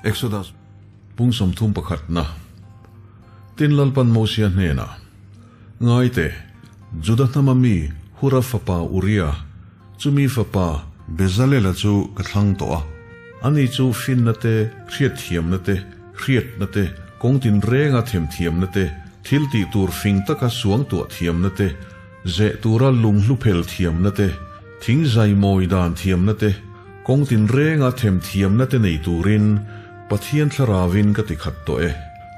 Exodus pung 31 na. Tin Lalpan Mosia hnenah, Ngai teh, Juda hnama mi Hura fapa Uria, chumi fapa Bezalela chu ka thlang tawh a. Ani chu finna te, hriatthiamna te, hriatna te, kawng tinrenga themthiamna te, thil tih tur fing taka suangtuah thiamna te, zeh tura lunghlu phel thiamna te, thing zai mawi dan thiamna te, kawng tinrenga themthiamna te nei turin Pathian thlarauin ka ti khat tawh e.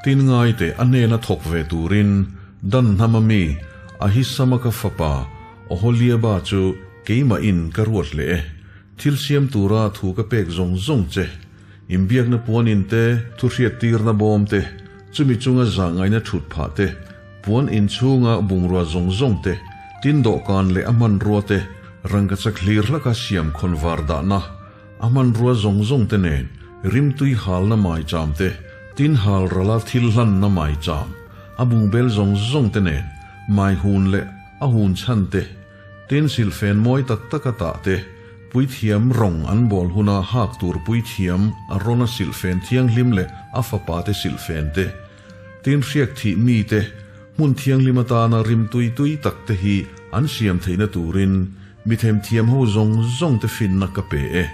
Tin ngai teh a hnena thawk ve turin Dan hnama mi Ahisamaka fapa Oholiaba chu keimahin ka ruat leh e. Thil siam tura thu ka pek zawng zawng che. Inbiakna puanin te, thu hriattirna bawm te, chumi chunga zah ngaihna thut phah te, puan inchhunga bungrua zawng zawng te, tin dawhkan leh a hmanrua te, rangkachak hlir hlaka siam khawn var dahna, a hmanrua zawng zawng te nen, rimtui halna maicham te, tin hal rala thil hlanna maicham, a bungbel zawng zawng te nen, mai hun leh a hun chhan te, tin silhfen mawi tak taka tah te, Puithiam rawng an bawl huna hak tur puithiam a rawn a silhfen thianghlim leh a fapa te silhfen te, tin hriak thih mi te, hmun thianghlim atana rim tui tui tak te hi an siam theihna turin mi themthiam ho zawng zawng te finna ka pe e.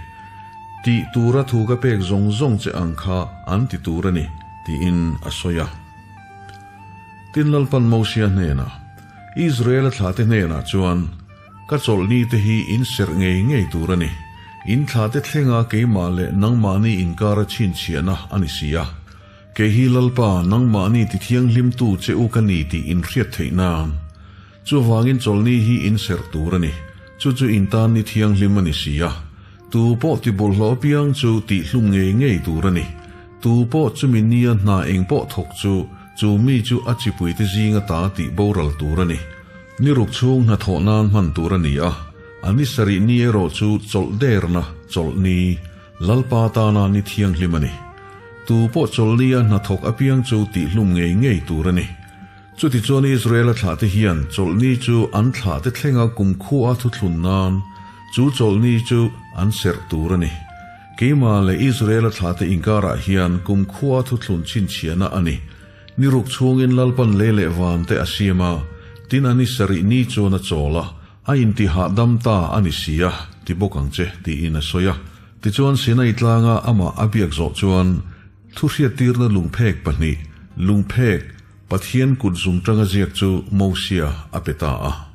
Tih tura thu ka pek zawng zawng che ang kha an ti tur a ni, tiin a sawi a. Tin Lalpan Mosia hnenah, Israel-a thlate hnenah chuan, Ka chawlhni te hi in serh ngei ngei tur a ni. In thla te thlenga keimah leh nangmahni inkara chhinchhiahna a ni si a. Kei hi Lalpa, nangmahni tithianghlimtu che u ka ni tih in hriat theih nan. Chuvangin chawlhni hi in serh tur a ni. Chu chu in tan ni thianghlim a ni si a. Tu pawh tibawlhhlawh apiang chu tihhlum ngei ngei tur a ni. Tu pawh chumi nia hna eng pawh thawk chu, chu mi chu a chipuite zinga ta tih boral tur a ni. Ni ruk chhung hnathawh nan hman tur a ni a, a ni sarih ni erawh chu chawlh derna chawlh ni, Lalpa tana ni thianghlim a ni. Tu pawh chawlh nia hnathawk apiang chu tihhlum ngei ngei tur a ni. Chutichuan Israela thlahte hian chawlhni chu an thlahte thlenga kumkhua thuthlun nan chu chawlhni chu an serh tur a ni. Keimah leh Israela thlahte inkarah hian kumkhua thuthlun chhinchhiahna a ni. Ni ruk chhungin Lalpan lei leh van te a siam a, tin a ni sarih ni chuan a chawl a, a inti hahdam ta a ni si a, ti bawk ang che, tiin a sawi a. Tichuan Sinai tlanga amah a biak zawh chuan thuhriattirna lungphek pahnih, lungphek, Pathian kut zungtanga ziak chu Mosia a pe ta a.